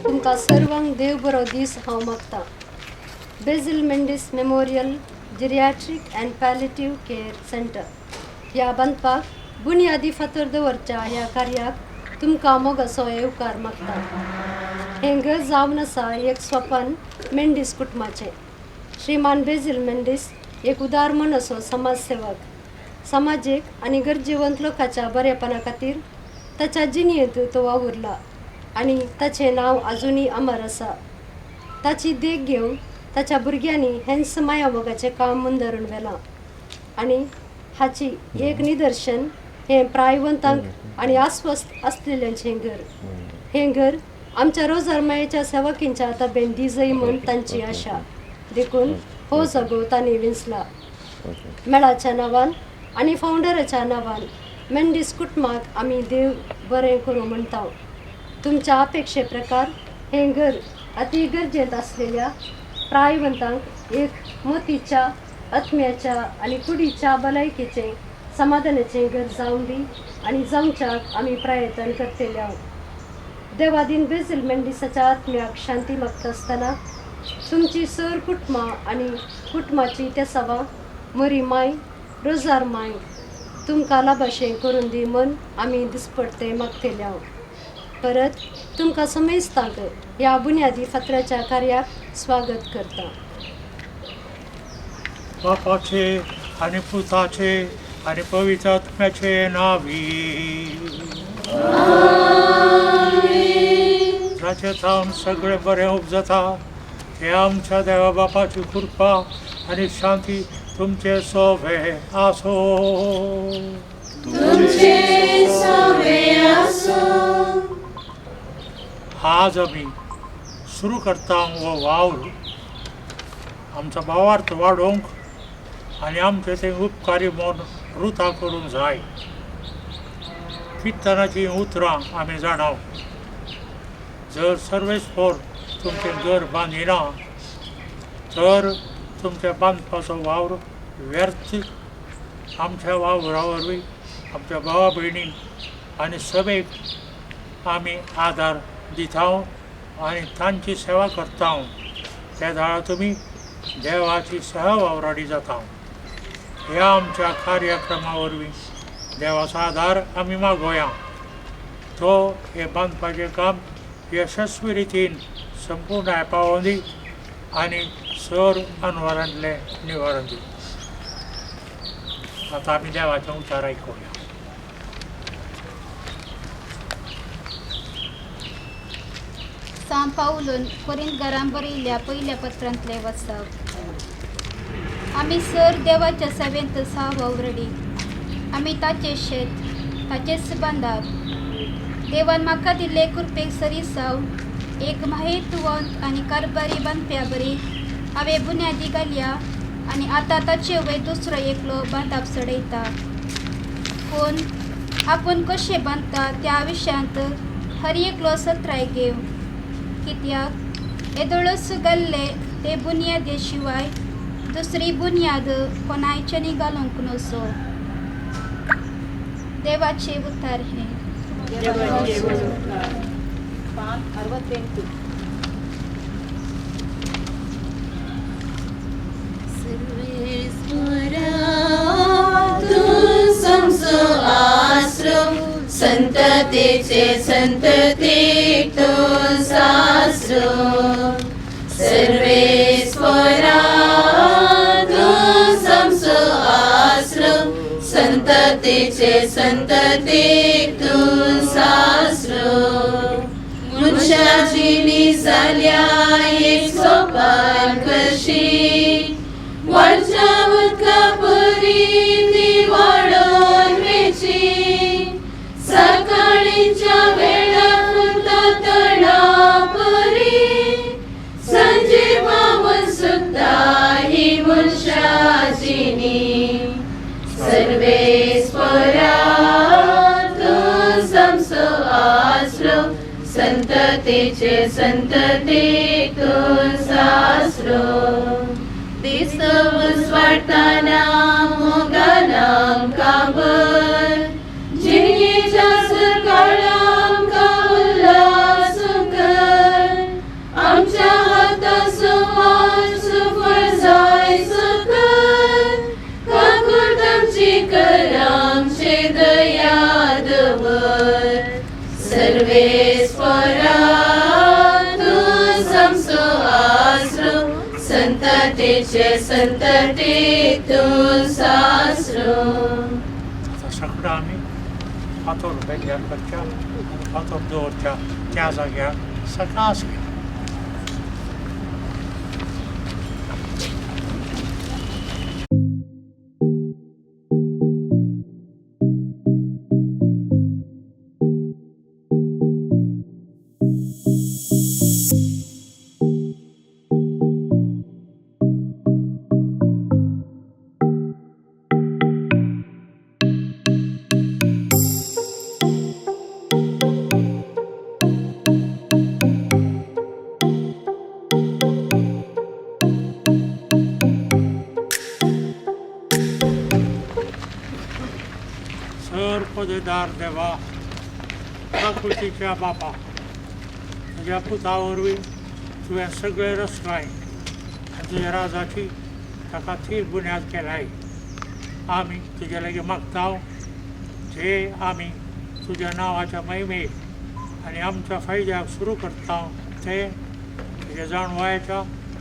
तुमकां सर्वांक देव बरो दीस हांव मागतां. Basil Mendes memorial geriatric and palliative care centre ह्या बांदपाक बुन्यादी फातर दवरच्या ह्या कार्याक तुमकां मोगाचो येवकार मागता. हें घर जावन आसा एक स्वपन मेंडीस कुटुंबाचें. श्रीमान बेजील मेंडीस एक उदार मनसो समाजसेवक, समाजीक आनी गरजेवंत लोकांच्या बरेपणा खातीर ताच्या जिणेंत तो वावुरला आनी ताचें नांव आजुनूय अमर आसा. ताची देख घेवन ताच्या भुरग्यांनी हेंच मायामोगाचें काम मुंदरून व्हेलां आनी हाची एक निदर्शन हें प्रायवंतांक आनी अस्वस्थ आसलेल्यांचें घर. हें घर आमच्या रोजार मायेच्या सेवकींच्या ताबेन दिजय म्हूण तांची आशा, देखून हो जागो तांणी विंचला. मेळाच्या नांवान आनी फावंडराच्या नांवान मेंडीस कुटुंबाक आमी देव बरें करूं म्हणटा. तुमच्या अपेक्षे प्रकार हें घर अती गरजेंत आसलेल्या प्रायवंतांक एक मोतीच्या, आत्म्याच्या आनी कुडीच्या भलायकेचें समाधानाचें घर जावन दी आनी जावच्याक आमी प्रयत्न करतले आहोत. देवादीन बेजील मेंडीसाच्या आत्म्याक शांती मागता आसतना तुमची सर कुटुंबां आनी कुटुंबाची तेसावां मरी माय रोजार माय तुमकां लाभाशें करून दी म्हूण आमी दिसपडते मागतले आहोत. परत तुमकां समेस्तांक ह्या बुन्यादी फातराच्या कार्याक स्वागत करता. बापाचे आनी पुताचे आनी पवित्र आत्म्याचे नावी जाचे थावन सगळें बरें उपजता ते आमच्या देवा बापाची कृपा आनी शांती तुमचे सोवे आसो. आज आमी सुरू करता हो वावर आमचो भावार्थ वाडोवंक आनी आमचें तें उपकारी म्हूण रुता करूंक जाय. किर्तनाचीं उतरां आमी जाणाव, जर सर्वेस्पर तुमचें घर बांदिना तर तुमच्या बांदपाचो वावर व्यर्थ. आमच्या वावरा वरवीं आमच्या भावा भयणींक आनी सभेक आमी आदार दिता आनी तांची सेवा करता. त्या वेळार तुमी देवाची सहवावराडी जाता. ह्या आमच्या कार्यक्रमा वरवीं देवाचो आदार आमी मागोया. तो हें बांदपाचें काम यशस्वी रितीन संपूर्ण पावोवं दी आनी सर अनवरांतलें निवारण दी. आतां आमी देवाचें उतार आयकुया. सां पावलून कोरिंत घरां बरयल्ल्या पयल्या पत्रांतलें वाचप. आमी सर देवाच्या सेवेंत सा वावरडी. आमी ताचें शेत, ताचेंच बांदाप. देवान म्हाका दिल्ले कृपेक सरी सावन एक माहेतवंत आनी कारभारी बांदप्या बरी हांवें बुन्यादी घाल्या आनी आतां ताचे वयर दुसरो एकलो बांदाप चडयता. पूण आपूण कशें बांदता त्या विशयांत हर एकलो सत्राय घेव. कित्याक येदोळच घाल्ले ते बुन्यादे शिवाय दुसरी बुन्याद कोणायच्यानी घालूंक नसो. देवाचे उतार हे. पान 68. सर्वेस्परा तूं समजो आसरो, संततेचे संततीक तूं सासरो. सर्वेस्परा तूं समजो आसरो, संततेचे संततीक तूं सासरो. मनशाची जाल्या एक सोपान कशी, वाडच्या उदका परी ती वाडोवन वेची. सकाळीच्या वेळार फुलता तणा परी, सांजे पावून सुकता ही मनशाची. सर्वेस्परा संततेचे संततेक तूं सासरो दिसवस वाडटाना मोगान आमकां भर जिणेच्या सरकारांका उल्हास कर आमच्या हाताचो वाट सुफळ जाय सकल काकूट आमची कर आमचे दया दवर सर्वेस्परा तूं आमचो आसरो संततेचे संततेक तूं सासरो. आतां सगळं आमी फातोर बेग्यार करच्या आनी फातोर दवरच्या त्या जाग्यार सकास घ्या. सर पदेदार देवा, प्रकृतीच्या बापा, तुज्या पुता वरवीं तुवें सगळें रचलाय आनी तुज्या राजाची ताका थीर बुन्याद केलाय. आमी तुजे लागीं मागता जे आमी तुज्या नांवाच्या महिमेक आनी आमच्या फायद्याक सुरू करता ते तुज्या जाणवायेच्या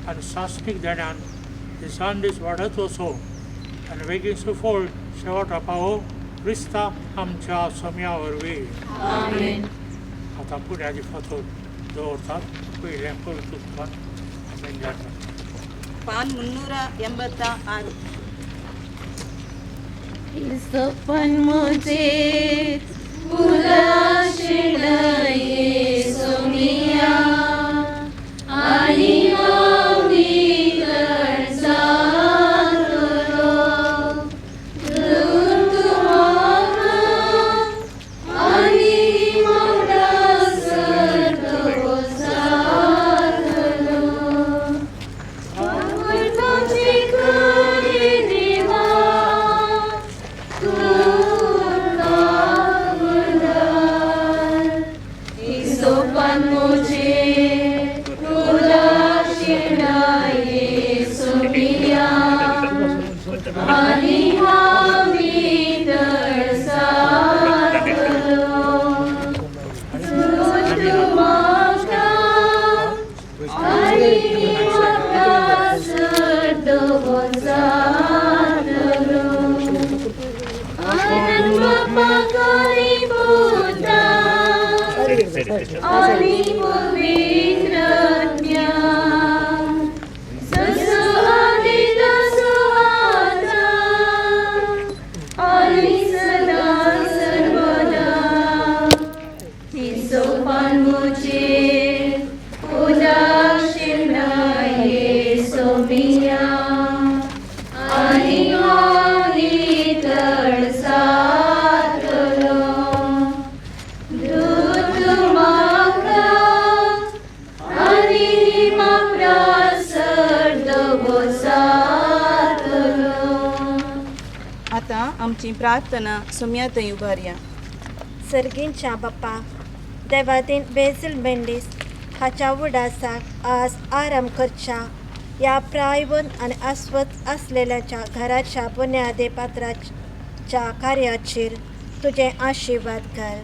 आनी सासणीक देण्यान दिसान दीस वाडत वचो आनी बेगीन सुफळ शेवटा पावो क्रिस्ता आमच्या सम्या वरवीं. आमेन. आतां पुण्याची फातोर दवरतात. पयलें पवित्र उदकान बेंजार करतात. ಪಾನ್ 386. सपन मुझे उदाशिणये सोमिया आणि हांव नितळ जातलो दूत म्हाका आनी म्हाका तो जातलो तुझे करे देवा सोपान मुझे उदाशिणाये सोमिया आणि हांव नितळ जातलो दूत म्हाका आनी म्हाका तो जातलो आनंद बापाक आनी पुताक आनी पवित्र आत्म्याक जसो आदी तसो आतां आनी सदां सर्वदा. ही सोपान मुझे उदाशिणाये सोमिया आनी हांव नितळ जातलो दूत म्हाका आनी म्हाप्रासर जातलो. आतां आमची प्रार्थना सुम्या थंय उबारया. सर्गींच्या बाप्पा, देवादीन बेझील मेंडीस हाच्या उडासाक आज आराम करच्या ह्या प्रायवन आनी अस्वस्थ आसलेल्याच्या घराच्या बुन्यादी पात्राच्या कार्याचेर तुजें आशिर्वाद घाल.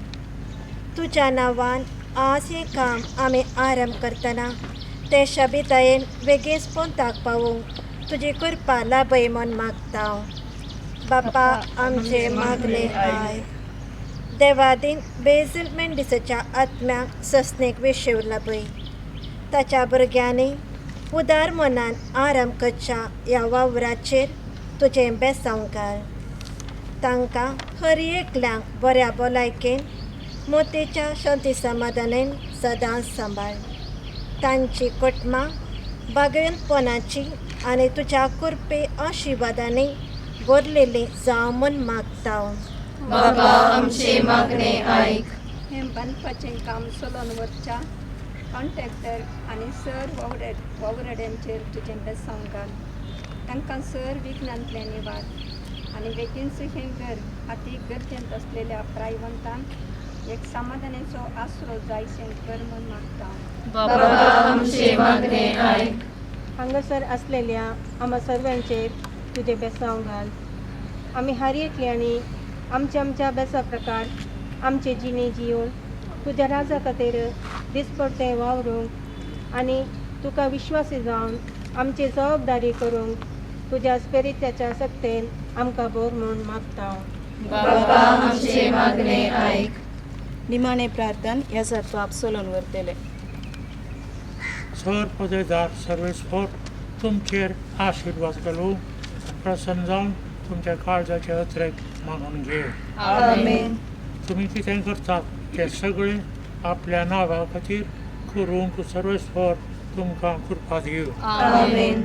तुज्या नांवान आज हें काम आमी आरंभ करतना तें शबितायेन बेगीन पोंताक पावोवंक तुजी कृपा लाभय म्हूण मागता. बाप्पा, आमचे मागणे आयक. देवादीन बेझील मेंडीसाच्या आत्म्याक ससनेक विशेव लाभय. ताच्या भुरग्यांनी उदार मनान आराम करच्या ह्या वावराचेर तुजें बेसांव घाल. तांकां हर एकल्यांक बऱ्या भलायकेन मोतीच्या शांती समाधानान सदांच सांबाळ. तांची कुटुंबां भागेवंतपणाची आनी तुज्या कृपे आशिर्वादांनी भरलेली जावं म्हूण मागता. बाबा, आमचे मागणे आयक. हें बांदपाचें काम चलोवन वचच्या कॉन्ट्रॅक्टर आनी सर वावराड्यांचेर तुजें बेसांव घाल. तांकां सर विघ्नांतलें निवार आनी बेगीनच हें घर अती गरजेंत आसलेल्या प्रायवंतांक एक समाधानाचो आसरो जायशें कर म्हूण मागता. बाबा आमचें मागणें आयक. हांगासर आसलेल्या आम्हा सर्वांचेर तुजें बेसांव घाल. आमी हर एकल्यांनी आमच्या आमच्या बेसा प्रकार आमचे जिणे जिवन तुज्या राजा खातीर दिसपडतें वावरूंक आनी तुका विश्वासी जावन आमची जबाबदारी करूंक तुज्या स्पिरिताच्या सक्तेन आमकां बोर म्हूण मागता. बाबा आमचें मागणें आयक. निमाणे प्रार्थन ह्या सरपाप सोलोन व्हरतले. सर पदवेदार सर्वेस्पर तुमचेर आशिर्वाद घालूं, प्रसन्न जावन तुमच्या काळजाचे अत्रेक मानून घेवं. आमेन. तुमी कितें करतात तें सगळें आपल्या नांवा खातीर करूंक सर्वेस्पर तुमकां कृपा दिवं. आमेन.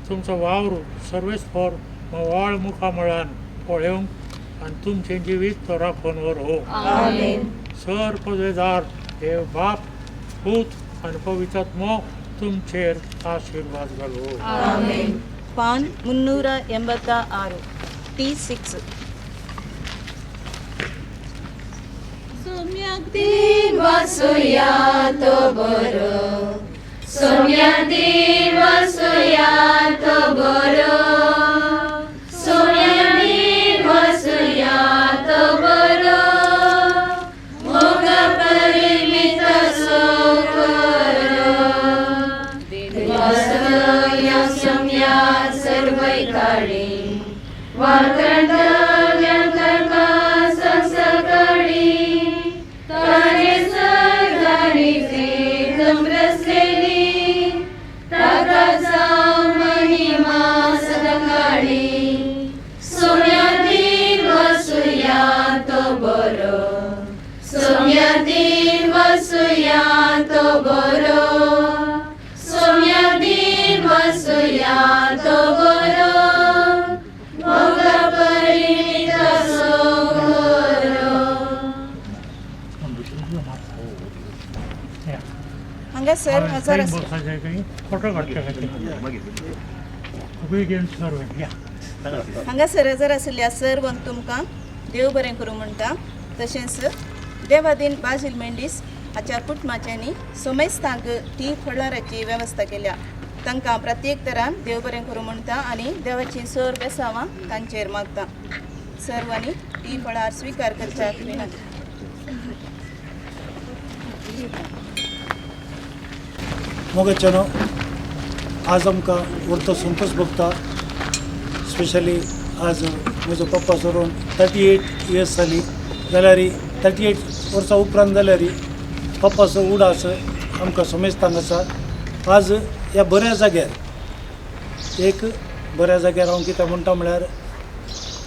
तुमचो वावर सर्वेस्पर म्होवाळ मुखामळान पळोवंक आनी तुमचें जिवीत तो राखून व्हरूं. आमेन. सर पदवेदार देव बाप, पूत आनी पवित्रात्मो तुमचेर आशिर्वाद घालूं. आमेन. ಪಾನ್ 386 T6. दिन वासुया तो बरो, सोम्या दिन वासुया तो बरो, सोम्या दिन वासुया तो बरो, मोगा परिमित करो. वासुया सोम्या सर्वैकाळी वातरतल्या ताका संसकाळी ताणे सरदारी रसलेली ताका जावं महिमा सदांकाळी. सोम्या दिन वसुया तो बरो, सोम्या दिन वसुया तो बरो, सोम्या दिन वसुया तो बरो, मोगा परिमित करो. हांगासर हजार फोटो काडचे खातीर ओबिडियंट सर्वंट या. हांगासर हजर आशिल्ल्या सर्वांक तुमकां देव बरें करूं म्हणटा. तशेंच देवादीन बाजील मेंडीस हाच्या कुटुंबाच्यांनी सोमेस्तांक ती फळाराची वेवस्था केल्या. तांकां प्रत्येक तरान देव बरें करूं म्हणटा आनी देवाची सर बेसावां तांचेर मागता. सर्वांनी ती फळार स्विकार करच्याक विनंती. मोगाच्यानो, आज आमकां व्हडलो संतोश भोगता. स्पेशली आज म्हजो पप्पा सोडून 38 इयर्स जाली जाल्यार 38 वर्सां उपरांत जाल्यार पप्पाचो उडास आमकां समेस्तांक आसा. आज ह्या बऱ्या जाग्यार, एक बऱ्या जाग्यार हांव कितें म्हणटा म्हळ्यार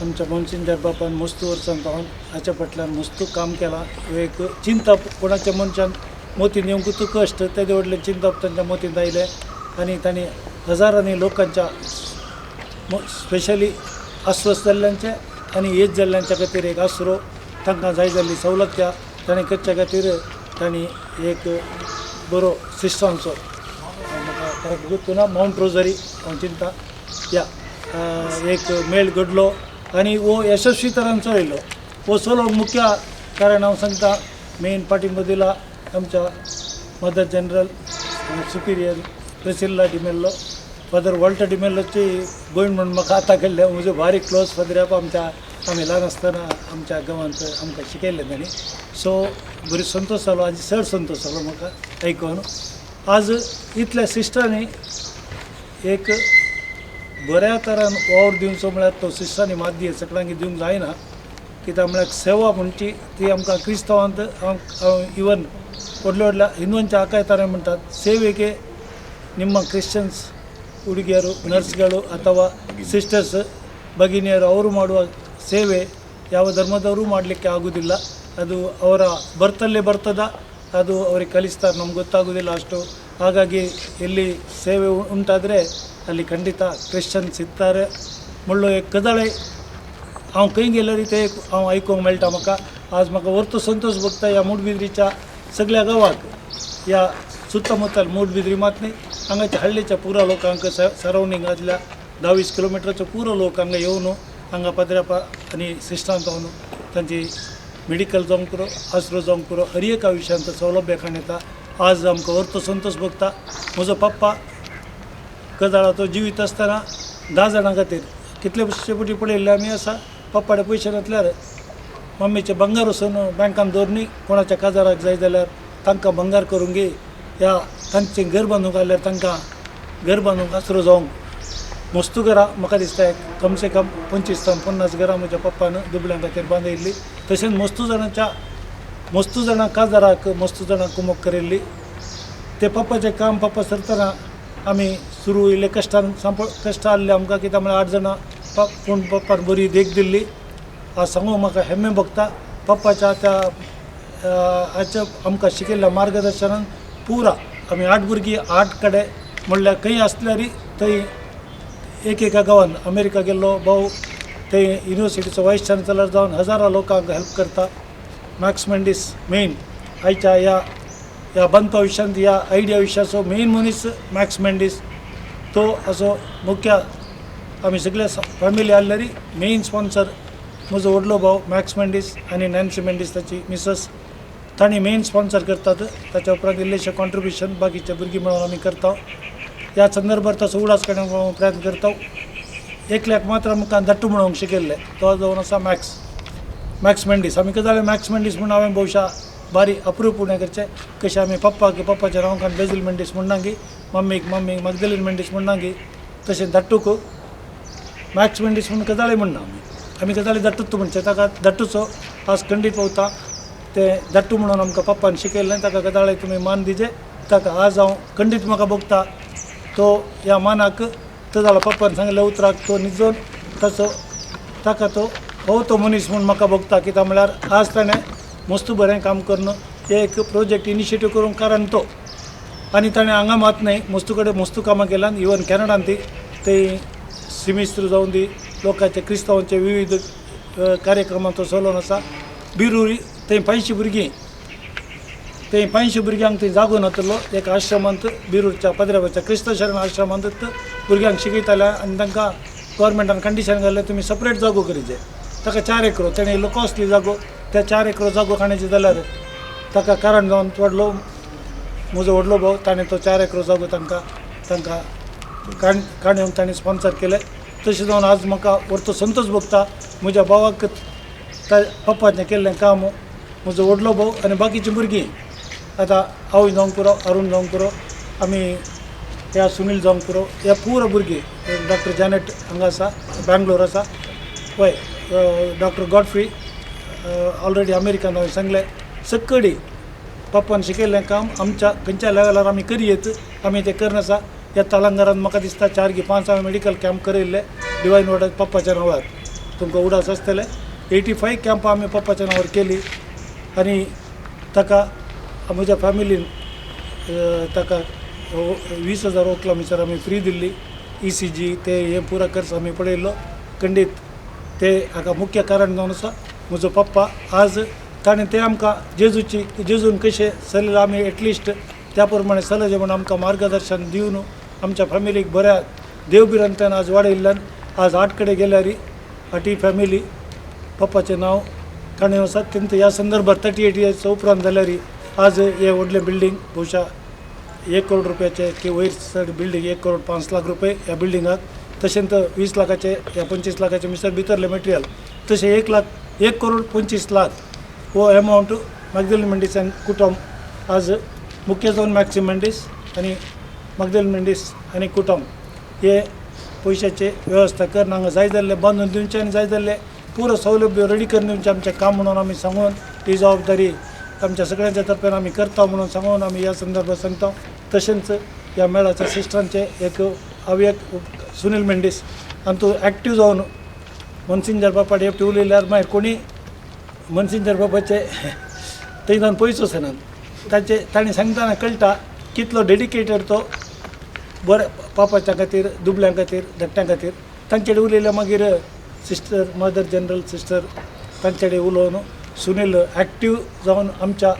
आमच्या मोन्सिंजर बापान मस्तू वर्सां सावन हाच्या फाटल्यान मस्तू काम केलां. एक चिंतप कोणाच्या मनशान मोतीन येवंकूच कश्ट, तेदे व्हडलें चिंतप तांच्या मोतींत आयलें आनी तांणी हजारांनी लोकांच्या स्पेशली अस्वस्थ जाल्ल्यांचे आनी एज जाल्ल्यांच्या खातीर एक आसरो, तांकां जाय जाल्ली सवलत्या ताणें करच्या खातीर तांणी एक बरो सिस्टमचो म्हाका करेक्ट गुत्तू ना, मावंट रोजरी हांव चिंता या एक मेळ घडलो आनी हो यशस्वी तरान चलयलो. हो चलोवंक मुख्य कारण हांव सांगता मेन पाठिंबो दिला आमच्या mother general superior Priscilla D'Mello, father Walter डिमेल्लोची भयण म्हूण म्हाका आतां केल्लें. म्हजो बारीक क्लोज फादर आमच्या आमी ल्हान आसतना आमच्या गांवांत आमकां शिकयल्लें तांणी. सो बरी संतोश जालो आनी चड संतोश जालो म्हाका आयकून. आज इतल्या सिस्टरांनी एक बऱ्या तरान वावर दिवचो म्हळ्यार तो सिस्टरांनी माध्य सगळ्यांक दिवंक जायना. कित्याक म्हळ्यार सेवा म्हणची ती आमकां क्रिस्तांवांत इवन व्हडल्या व्हडल्या हिंदूंच्या आकायतारे म्हणटात ಸೇವೆಗೆ ನಿಮ್ಮ ಕ್ರಿಶ್ಚಿಯನ್ಸ್ ಹುಡುಗಿಯರು, ನರ್ಸ್ಗಳು ಅಥವಾ ಸಿಸ್ಟರ್ಸ್ ಭಗಿನಿಯರು ಅವರು ಮಾಡುವ ಸೇವೆ ಯಾವ ಧರ್ಮದವರೂ ಮಾಡಲಿಕ್ಕೆ ಆಗುವುದಿಲ್ಲ. ಅದು ಅವರ ಬರ್ತಲ್ಲೇ ಬರ್ತದ, ಅದು ಅವ್ರಿಗೆ ಕಲಿಸ್ತಾರೆ, ನಮ್ಗೆ ಗೊತ್ತಾಗೋದಿಲ್ಲ ಅಷ್ಟು. ಹಾಗಾಗಿ ಎಲ್ಲಿ ಸೇವೆ ಉಂಟಾದರೆ ಅಲ್ಲಿ ಖಂಡಿತ ಕ್ರಿಶ್ಚಿಯನ್ಸ್ ಇರ್ತಾರೆ. मुळ्ळो एक कदळे हांव खंय गेल्यार ते हांव आयकूंक मेळटा म्हाका. आज म्हाका व्हरतो संतोश भोगता ह्या मुडबिद्रीच्या सगळ्या गांवाक ह्या सुत्तमुत्तल मूडबिद्री मात न्ही, हांगाच्या हळ्ळीच्या पुरा लोकांक सरावंडींग आसल्या 10-20 किलोमिटराचो पुरो लोक हांगा येवन हांगा पदरापा आनी सिस्टरां जावन तांची मेडिकल जावंक पुरो, आसरो जावंक पुरो, हर एका विशयांत सौलभ्य येता. आज आमकां अर्थ संतोश भोगता. म्हजो पप्पा गजाळाचो जिवीत आसतना 10 जाणां खातीर कितले पयशे पळयल्ले आमी आसा. पप्पाडे पयशे नासल्यार मम्मीचें भांगर वचून बँकान दवरनी, कोणाच्या काजाराक जाय जाल्यार तांकां भांगर करूंक घे या तांचें घर बांदूंक आसल्यार तांकां घर बांदूंक आसरो जावंक मस्तू घरां म्हाका दिसता कमसे कम 25 ते 50 घरां म्हज्या पप्पान दुबळ्यां खातीर बांदिल्ली. तशेंच मस्तू जाणां काजाराक मस्तू जाणां कुमक करिल्ली. ते पप्पाचें काम पप्पा सरतना आमी सुरू इल्ले कश्टान कश्ट आहले आमकां, कित्याक म्हळ्यार 8 जाणां पूण पप्पान बरी देख दिल्ली. आज सांगूंक म्हाका हेम्मे भोगता पप्पाच्या त्या हाच्या आमकां शिकयल्ल्या मार्गदर्शनान पुरा आमी 8 भुरगीं 8 कडेन म्हणल्यार खंय आसल्यार थंय एक एका गांवान अमेरिका गेल्लो भाव थंय युनिवर्सिटीचो वायस चान्सलर जावन हजारां लोकांक हेल्प करता. मॅक्स मेंडीस मेन आयच्या ह्या ह्या बांदपा विशयांत ह्या आयडिया विशयाचो मेन मनीस मॅक्स मेंडीस. तो असो मुख्य आमी सगळे फॅमिली आहल्यारी मेन स्पॉन्सर म्हजो व्हडलो भाव मॅक्स मेंडीस आनी नॅन्सी मेंडीस ताची मिसस, तांणी मेन स्पॉन्सर करतात. ताच्या उपरांत इल्लेशें कॉन्ट्रिब्युशन बाकीचे भुरगीं मेळून आमी करता. ह्या संदर्भार तसो उडास काडूंक प्रयत्न करता. एकल्याक मात्र आमकां दट्टू म्हणूंक शिकयल्लें तो जावन आसा मॅक्स मेंडीस. आमी कितें जालें मॅक्स मेंडीस म्हूण हांवें भोवशा बारी अप्रूप उणें करचें कशें आमी पप्पाक पप्पाचें नांव काडून बेजील मेंडीस म्हणनागी, मम्मीक मम्मीक मगदलीन मेंडीस म्हणनागी, तशें दट्टूक मॅक्स मेंडीस म्हूण कदाळे म्हणना आमी. आमी कदाळे दट्टूच म्हणचें ताका दट्टूचो आज खंडीत पावता. तें दट्टू म्हणून आमकां पप्पान शिकयल्लें, ताका कदाळे तुमी मान दिजे. ताका आज हांव खंडीत म्हाका भोगता तो ह्या मानाक तो जालो पप्पान सांगलें उतराक तो निजोन ताचो ताका तो हो तो मनीस म्हूण म्हाका भोगता. कित्याक म्हळ्यार आज ताणें मस्त बरें काम करून एक प्रोजेक्ट इनिशिएटीव करूंक कारण तो आनी ताणें हांगा मात न्हय मस्तू कडेन मस्तू कामां केल्यान. इवन कॅनडान ती थंय सिमिस्त्र जावन दी लोकांचे क्रिस्तांवांचे विविध कार्यक्रमांत तो चलोवन आसा. बिरूरी थंय 500 भुरगीं थंय 500 भुरग्यांक थंय जागो नातलो एक आश्रमांत बिरूरच्या पदराबाच्या क्रिस्त शरण आश्रमांत भुरग्यांक शिकयताले आनी तांकां गव्हर्मेंटान कंडिशन घाल्लें तुमी सेपरेट जागो करीजे. ताका 4 एकरो तेणें इल्लो कॉस्टली जागो त्या 4 एकरो जागो काडण्याचे जाल्यार ताका कारण जावन व्हडलो म्हजो व्हडलो भाव ताणें तो 4 एकरो जागो तांकां तांकां काडून ताणें स्पॉन्सर केलें. तशें जावन आज म्हाका व्हडलो संतोश भोगता म्हज्या भावाक त्या पप्पाचें केल्लें काम म्हजो व्हडलो भाव आनी बाकीचीं भुरगीं आतां आवय जावंक पुरो, अरूण जावंक पुरो, आमी ह्या सुनील जावंक पुरो, ह्या पुरो भुरगीं डॉक्टर जॅनेट हांगा आसा, बेंगलोर आसा, वय डॉक्टर गॉडफ्री ऑलरेडी अमेरिकान हांवें सांगलें. सक्कडी पप्पान शिकयल्लें काम आमच्या खंयच्या लेवलार आमी करयेत आमी तें करनासा. ह्या तलांगारान म्हाका दिसता 4 की 5 हांवें मेडिकल कॅम्प करयल्ले डिवायन वर्डात पप्पाच्या नांवार. तुमकां उडास आसतले 85 कॅम्पां आमी पप्पाच्या नांवार केली आनी ताका म्हज्या फॅमिलीन ताका 20,000 वकलां मिसर आमी फ्री दिल्ली. ECG ते हे पुरा खर्च आमी पळयल्लो खंडीत. ते हाका मुख्य कारण जावन आसा म्हजो पप्पा. आज ताणें तें आमकां जेजूची जेजून कशें चलयलां आमी एटलिस्ट त्या प्रमाणे चलचें म्हूण आमकां मार्गदर्शन दिवन आमच्या फॅमिलीक बऱ्या देवभिरांत्यान आज वाडयल्ल्यान आज 8 कडेन गेल्यार आठी फॅमिली पप्पाचें नांव काणयो आसा. तेंत ह्या संदर्भात 38 इयर्स उपरांत जाल्यार आज हे व्हडलें बिल्डींग बहुशा 1 करोड रुपयाचे की वयर चड बिल्डींग 1 करोड 5 लाख रुपये ह्या बिल्डिंगाक, तशेंच 20 लाखाचे या 25 लाखाचे मिसर भितरलें मटेरियल, तशें 1 करोड 25 लाख हो एमावंट मगदेलीन मेंडीस आनी कुटुंब आज मुख्य जावन मॅक्सी मेंडीस आनी मगदेलीन मेंडीस आनी कुटुंब हे पयशाचे वेवस्था करून हांगा जाय जाल्लें बांदून दिवचें आनी जाय जाल्लें पुरो सौलभ्य रेडी करून दिवचें आमचें काम म्हणून आमी सांगून ही जबाबदारी आमच्या सगळ्यांच्या तर्फेन आमी करता म्हणून सांगून आमी ह्या संदर्भात सांगता. तशेंच ह्या मेळाच्या सिस्टरांचे एक अवयक सुनील मेंडीस आनी तो एक्टीव जावन मनसिंजर बापाड एकटी उलयल्यार मागीर कोणी मनसिंजर बाबाचे थंय जावन पयस वचनात. ताचे ताणें सांगतना कळटा कितलो डेडिकेटेड तो बरें पापाच्या खातीर, दुबळ्यां खातीर, धाकट्यां खातीर. तांचे कडेन उलयल्या मागीर सिस्टर मदर जनरल सिस्टर तांचे कडेन उलोवन सुनील एक्टीव जावन आमच्या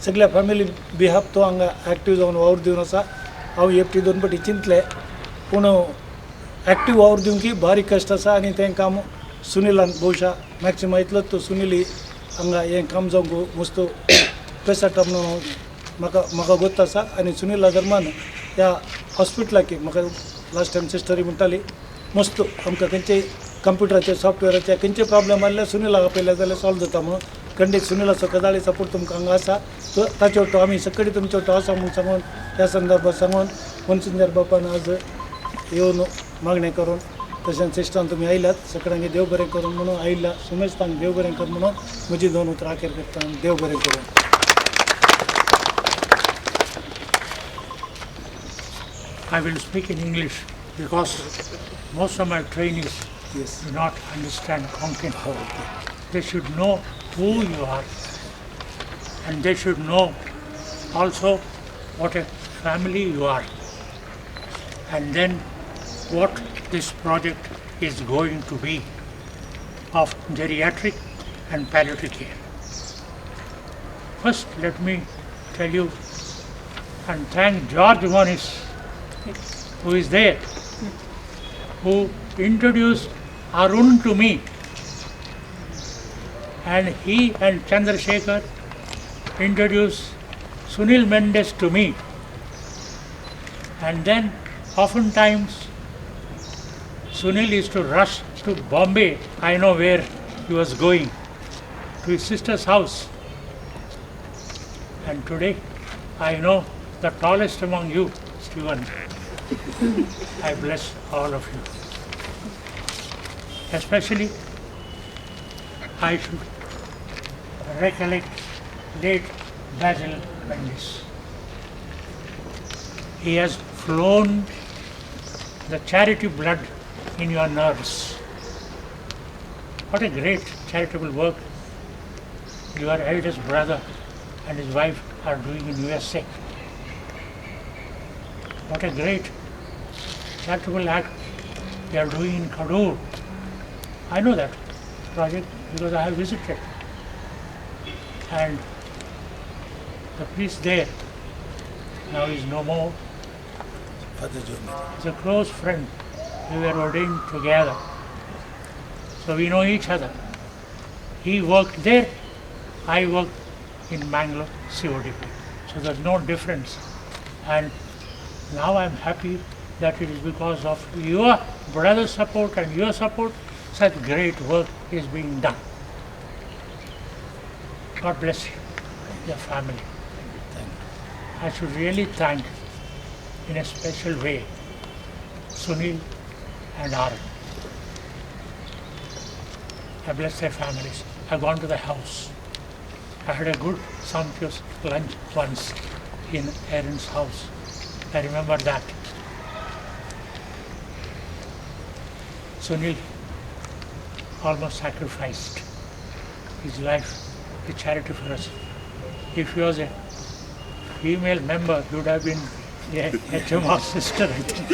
सगळ्या फॅमिली बिहाफ तो हांगा एक्टीव जावन वावर दिवन आसा. हांव एकटी दोन पटी चिंतलें पूण एक्टीव वावर दिवंक बारीक कश्ट आसा आनी तें काम सुनिलान बहुशा मॅक्सिमम इतलोच तो सुनिली हांगा हें काम जावंक मस्त पेसाटा म्हणून म्हाका म्हाका गोत्त आसा. आनी सुनिला धर्मान ह्या हॉस्पिटलाक म्हाका लास्ट टायम सिस्टरी म्हणटाली मस्त आमकां खंयचेय कंप्युटराचे सॉफ्टवेराचे खंयचे प्रॉब्लेम आसल्यार सुनिलाक आपयल्यार जाल्यार सॉल्व जाता म्हणून खंडीत सुनिलाचो कदाळी सपोर्ट तुमकां हांगा आसा. तो ताचे वट्टो आमी सकडी तुमचे वट्टो आसा म्हूण सांगून ह्या संदर्भात सांगून मनसिंजर बापान आज येवन मागणें करून तशेंच सिस्टरान तुमी आयल्यात सगळ्यांक देव बरें करून म्हणून आयिल्ल्या सुमेस्तांक देव बरें कर म्हणून म्हजी दोन उतरां अखेर करता. देव बरें करूं. I will speak in English because most of my trainees Yes. do not understand Konkani. Oh, okay. They should know who you are, and they should know also what a family you are, and then what this project is going to be of geriatric and palliative care. First, let me tell you and thank George Moniz, who is there, who introduced Arun to me, and he and Chandrasekhar introduced Sunil Mendes to me. And then oftentimes Sunil used to rush to Bombay. I know where he was going, to his sister's house. And today I know the tallest among you, Steven. I bless all of you. Especially, I should recollect late Basil Mendes. He has flown the charity blood in your nerves. What a great charitable work your eldest brother and his wife are doing in USA. What a great charitable act they are doing in Kadur. I know that project because I have visited. And the priest there now is no more. Father John. He's a close friend. We were ordained together. So we know each other. He worked there, I worked in Mangalore CODP. So there's no difference. And now I'm happy that it is because of your brother's support and your support, such great work is being done. God bless you, your family. Thank you. I should really thank in a special way Sunil and Arun. I bless their families. I've gone to the house. I had a good sumptuous lunch once in Aaron's house. I remember that. Sunil almost sacrificed his life, his charity for us. If he was a female member, he would have been a HMR sister, I think.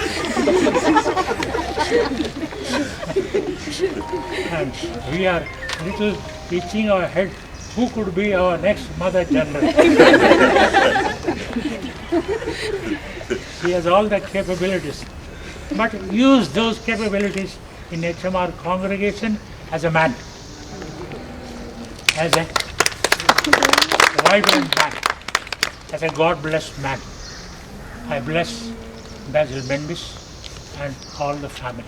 And we are little itching our head, who could be our next Mother General? He has all the capabilities. But use those capabilities in HMR congregation as a man, as a vibrant man, as a God-blessed man. I bless Basil Mendes and all the family.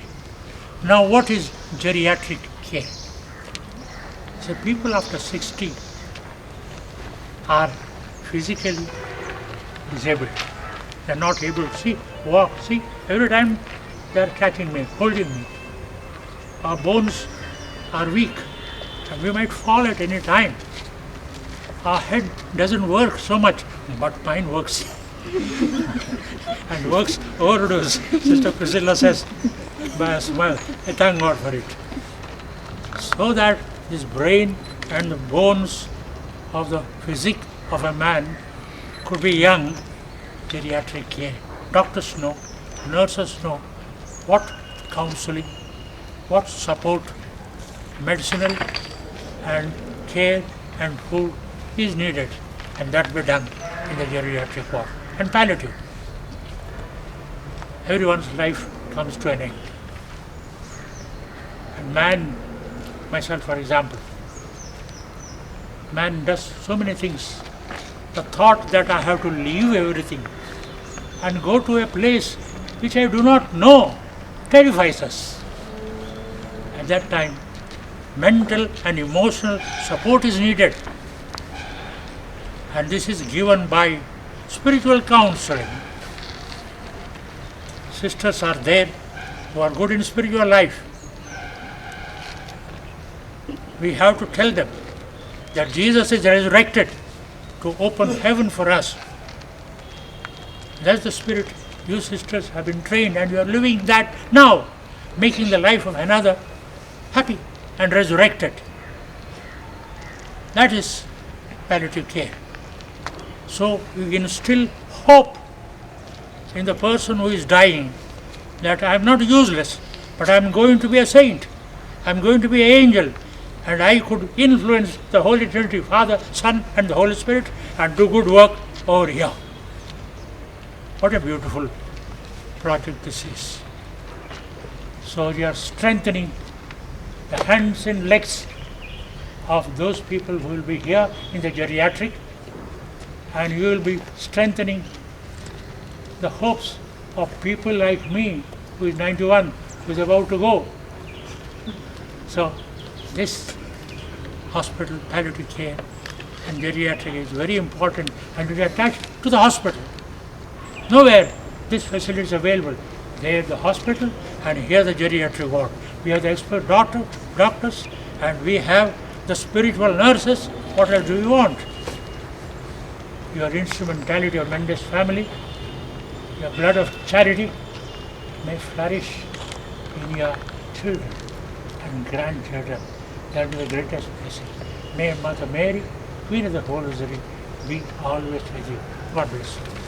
Now, what is geriatric care? So people after 60 are physically disabled. They are not able to see, walk, see. Every time they are catching me, holding me. Our bones are weak and we might fall at any time. Our head doesn't work so much, but mine works. And works overdose, Sister Priscilla says by a smile. I thank God for it. So that this brain and the bones of the physique of a man could be young, geriatric care. Doctors know, nurses know what counseling, what support, medicinal and care and food is needed. And that be done in the geriatric ward. And palliative. Everyone's life comes to an end. And man, myself for example, man does so many things. The thought that I have to leave everything and go to a place which I do not know terrifies us. At that time, mental and emotional support is needed. And this is given by spiritual counseling. Sisters are there who are good in spiritual life. We have to tell them that Jesus is resurrected to open heaven for us. That's the spirit. You sisters have been trained and you are living that now, making the life of another happy and resurrected. That is palliative care. So you instill hope in the person who is dying that I am not useless, but I am going to be a saint. I am going to be an angel, and I could influence the Holy Trinity, Father, Son, and the Holy Spirit, and do good work over here. What a beautiful project this is. So you are strengthening the hands and legs of those people who will be here in the geriatric, and you will be strengthening the hopes of people like me, who is 91, who is about to go. So this hospital, palliative care and geriatric is very important, and it is attached to the hospital. Nowhere this facility is available. There the hospital, and here the geriatric ward. We have the expert doctors, and we have the spiritual nurses. What else do you want? Your instrumentality of Mendes family, your blood of charity may flourish in your children and grandchildren. That will be the greatest blessing. May Mother Mary, Queen of the Holy Rosary, be always with you. God bless you.